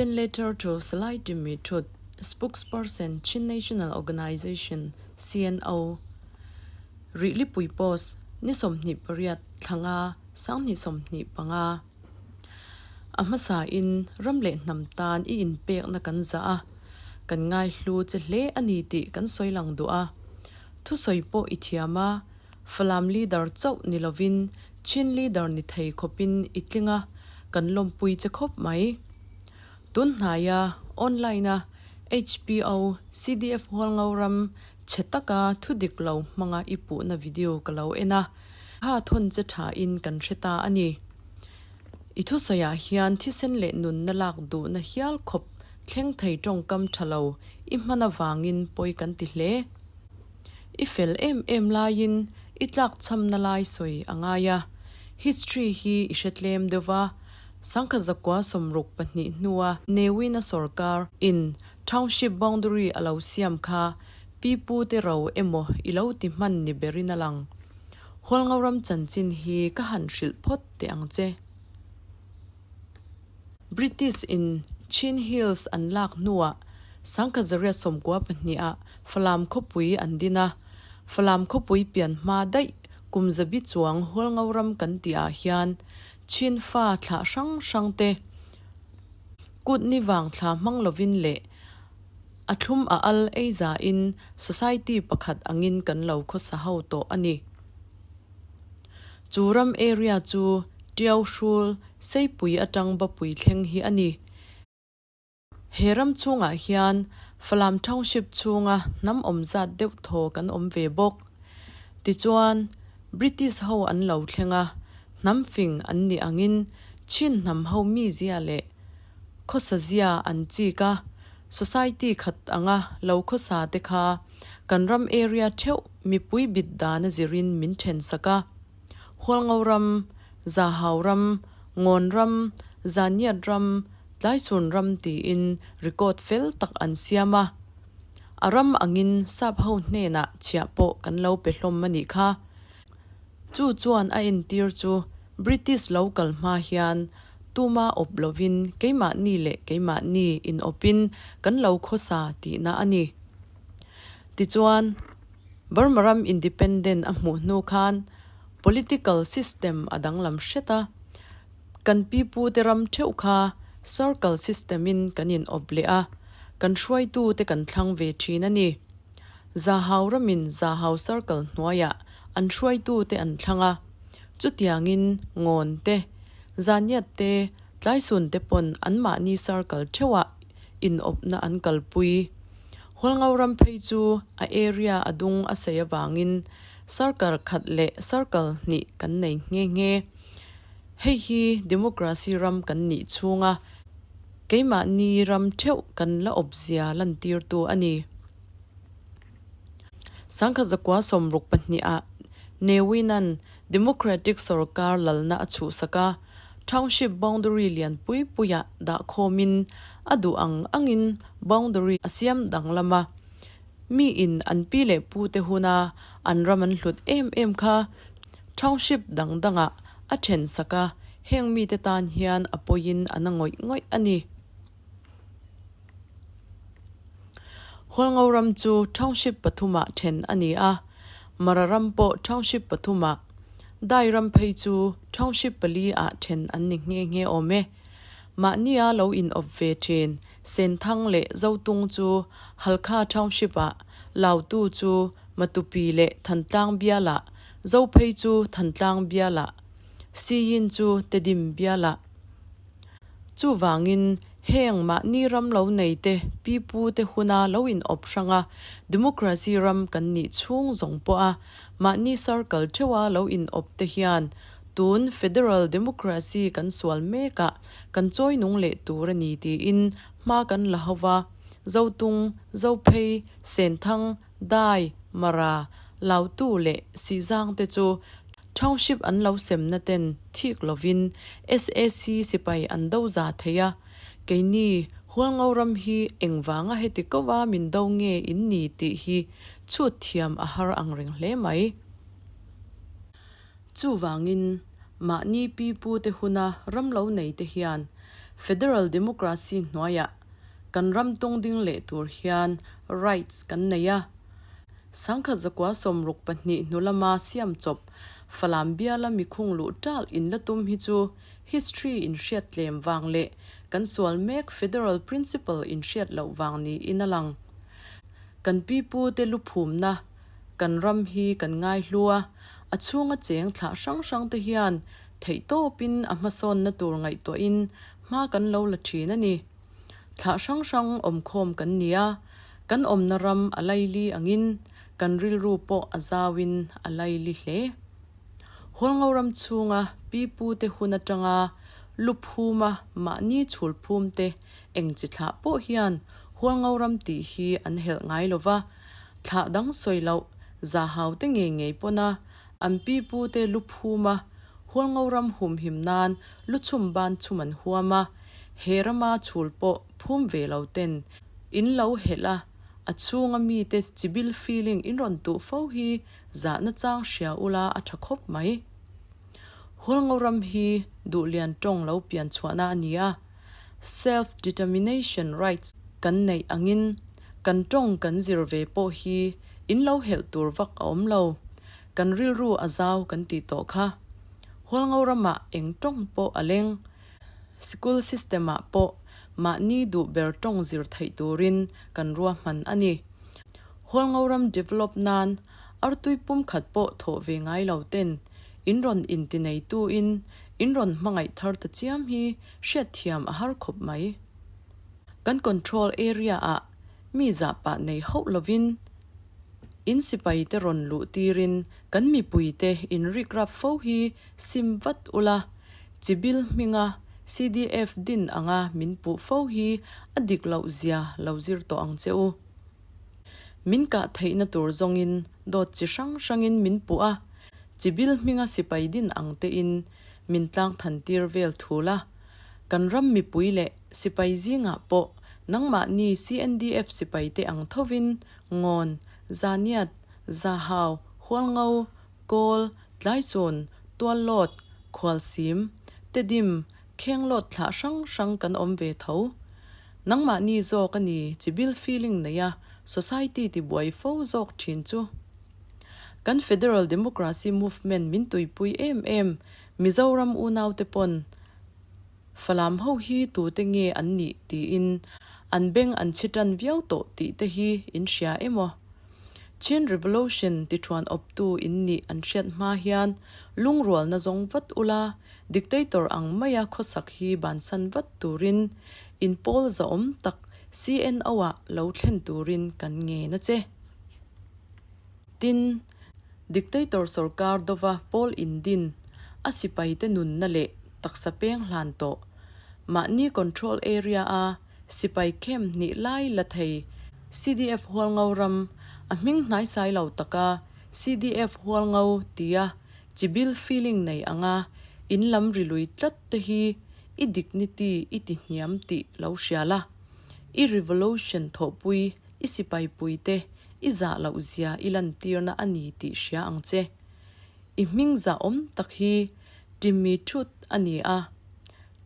Open letter to Salai Timmy Htut, Spokesperson, Chin National Organization, CNO. Rihlipui Post, ni 28 thla nga, 2025. A hmasa in ram leh hnam tan i inpekna kan zah a, kan ngaihlu che hle a ni tih kan sawi lang duh a. Thusawi pawh i thiam a, Falam leader chauh ni lovin Chin leader ni thei khawpin i tling a, kan lawmpui che khawp mai. Tun hnaia online a HPO CDF Hualngo ram chhe taka thu dik lo hmanga i puhna video ka lo en a, kha thawn che thain kan hre ta a ni. I thusawiah hian thisen leh nunna lak duhna hial khawp thleng thei tawngkam tha lo i hman avangin pawi kan ti hle. I fel em em laiin i tlakchhamna lai sawi a ngai a, history hi i hre tlem deuh va, sangkha zakua 62 hnua Newina sorkar in township boundary a lo siam kha pipu te ro emaw i lo ti hman ni berin a lang. Hualngoram chanchin hi ka han hrilh phawt teh ang che. British in Chin Hills an lak hnuah 1992 ah Falam khawpui an din a, Falam khawpui pian hma daih kum zabi chuang Hualngo ram kan tih ah hian Chin fa thlah hrang hrang te kut ni vang thla hmang lovin leh a thlum a al ei za in society pakhat angin kan lo khawsa ho tawh a ni. Chu ram area chu Tiau hrul Seipui atang Bapui thleng hi a ni. He ram chhungah hian Falam Township chhunga hnam awm zat deuh thaw kan awm ve bawk. Tichuan, British ho an lo thleng a, hnam fing an nih angin Chin hnam ho mizia leh khawsa zia an chik a, society khat anga lo khawsa te kha kan ram area theuh mipui bit dana zirin min then sak a. Hualngo ram, Zahau ram, Ngawn ram, Zaniat ram, Tlaisun ram tiin record fel tak an siam a. A ram angin sap ho hnenah chhiah pawh kan lo pe hlawm a nih kha. Chu chuan a entir chu British lo kal hma hian tuma awp lovin keimahni leh keimahni inawpin kan lo khawsa tihna a ni. Tichuan. Burma ram independent a hmuh hnu khan political system a danglam hret a, kan pipu te ram theuh kha circle system in kan in awp leh a, kan hruaitu te kan thlang ve thin a ni. Zahau ramin Zahau circle hnuaiah an hruaitu te an thlang a, chutiangin Ngawn te, Zaniat te, Tlaisun te pawn anmahni circle theuhah inawpna an kalpui. Hualngo ram phei chu a area a dung a sei avangin circle khat leh circle hnih kan nei nghe nghe. Hei hi democracy ram kan nih chhunga keimahni ram theuh kan la awpzia lantirtu a ni. 1962 ah Ne Win-a'n Democratic sorkar lalna a chhuhsak a, township boundary lian pui puiah dah khawmin a duh ang angin boundary a siam danglam a. Miin an pi leh pute huna an ram an hlut em em kha township dang dangah a thensak a, heng mite tan hian a pawiin a na ngawih ngawih a ni. Hualngo ram chu township pathumah then a ni a, Mara ram pawh township pathumah, Dai ram phei chu township pali ah then an ni nghe nghe awm e. Mahnia lo inawp ve thin Senthang leh Zotung chu Halkha township ah, Lautu chu Matupi leh Thantlang bialah, Zophei chu Thantlang bialah, Siyin chu Tedim bialah. Chuvangin, heng mahni ram lo nei te, pipu te huna lo inawp hrang a, democracy ram kan nih chhung zawng pawh a, mahni circle theuha lo inawp te hian tun federal democracy kan sual mekah kan chawi nung leh tur a ni tiin hma kan la ho va, Zotung, Zophei, Senthang, Dai, Mara, Lautu leh Sihzang te chu Township an lo semna ten thik lovin SAC sipai an do za thei a, keini Hualngo ram hi engvanga heti kova min do nge in ni tih hi chhut thiam a har ang reng hle mai. Chuvangin mahni pi pu te huna ram lo nei te hian. Federal Democracy hnuaiah kan ram tungding leh tur hian rights kan nei a. 1962 hnu lama siam chawp Falam biala mikhung luh ṭalh in la tum hi chu history in hriat tlem vang leh kan sual mek federal principle in hriat loh vang niin a lang. Kan pipu te luphumna kan ram hi kan ngaihlu a, a chhunga cheng thlah hrang hrang te hian theihtawpin a hmasawnna tur ngaihtuahin hma kan lo la thin a ni. Thlah hrang hrang awmkhawm kan ni a, kan awmna ram a laili angin kan rilru pawh a zauin a laili hle. Hualngo ram chhunga pipu te hun atanga luphuma mahni chhulphum te eng chi thlah pawh hian Hualngo ram tih hi an helh ngai lo va, thlah dang sawi loh zahau te ngei ngei pawna an pipu te luphuma Hualngo ram humhim nan luchhum ban chhum an huam a, he rama chhul pawh phum ve lo ten in lo helh a, a chhunga mite chibil feeling in rawn tuh fo hi zahna chang hria ula a tha khawp mai. Hualngo ram hi duhlian tawng lo pian chhuahna a ni a, self determination rights kan neih angin kan tawng kan zir ve pawh hi in lo helh tur vak a awm lo. Kan rilru a zau kan tih tawh kha. Hualngo ramah eng tawng pawh a leng. Sikul system ah pawh mahni duh ber tawng zir theih turin kan ruahman a ni. Hualngo ram develop nan artui pum khat pawh thawh ve ngai lo ten in rawn inti neitu in in rawn hmangaih thar ta chiam hi hriatthiam a har khawp mai. Kan control area ah mi zahpah nei hauh lovin in sipai te rawn luh tirin kan mipui te in rikrap fo hi sim vat ula, chibil hminga CDF din anga min puh fo hi a dik loh zia lo zir tawh ang che u. Min kah theihna tur zawngin dawt chi hrang hrangin min puh a, chibil hminga sipai din ang tein min tlang than tir vel thul a. Kan ram mipui leh sipai zingah pawh nangmahni CNDF sipaite ang thovin Ngawn, Zaniat, Zahau, Hualngo, Kawl, Tlaisun, Tuallawt, Khualsim, Tedim, Khenglawt thlah hrang hrang kan awm ve tho. Nangmahni zawk a ni chibil feeling neia society tibuai fo zawk thin chu. Kan Federal Democracy Movement min tuipui em em Mizoram unaute pawn Falam ho hi tute nge an nih tiin an beng an chhi tan viau tawh tih te hi in hria emaw? Chin Revolution ti thuan awptu in nih an hriat hma hian lungrualna zawng vat ula, dictator ang maia khawsak hi bansan vat turin in pawl zahawm tak CNO ah lo thlen turin kan ngen a che. Tin, Dictator sorkar dova pawl indin a sipaite nunna leh taksa peng hlan tawh. Mahni control area a sipai camp hnih lai la thei CDF Hualngo ram a hming hnaisai lo taka CDF Hualngo tia chibil feeling nei anga in lam ri lui tlat te hi i dignity i ti hniam tih lo hria la. I revolution thawhpui I sipai puite i zah loh zia i lantirna a ni tih hria ang che. I hming zahawm tak hi Timmy Thut a ni a,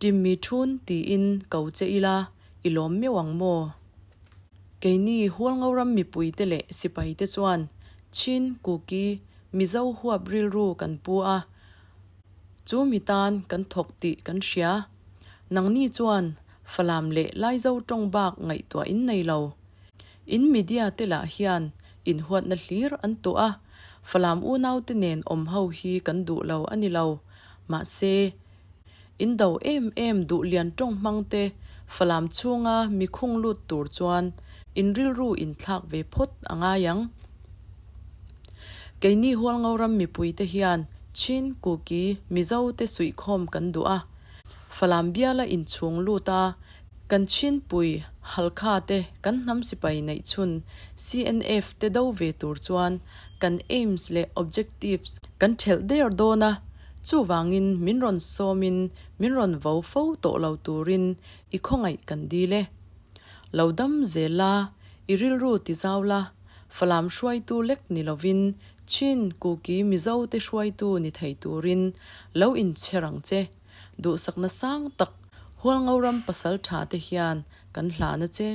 Timmy Thun tiin ko che ila i lawm meuh ang maw? Keini Hualngo ram mipuite leh sipaite chuan Chin, Kuki, Mizo huap rilru kan pu a, chu mi tan kan thawk tih kan hria. Nangni chuan Falam leh Laizo tawng bak ngaihtuah in nei lo. In media te lah hian inhuatna hlir an tuah a, Falam unau te nen awm ho hi kan duh lo a ni lo. Mahse, in do em em duh lian tawng hmang te Falam chhunga mi khung lut tur chuan in rilru in thlak ve phawt a ngai ang. Keini Hualngo ram mipui te hian Chin, Kuki, Mizo te suihkhawm kan duh a, Falam biala inchhung lut a, kan Chinpui, Halkha te kan hnam sipai neih chhun CNF te do ve tur chuan kan aims leh objectives kan thelh der dawn a, chuvangin min rawn sawmin min rawn vo fo tawh lo turin i khawngaih kan dil e. Lo dam zel la, i rilru ti zau la, Falam hruaitu lek ni lovin Chin, Kuki, Mizo te hruaitu ni thei turin lo inchher ang che. Duhsakna sang tak. Hualngo ram pasaltha te hian kan hlan a che.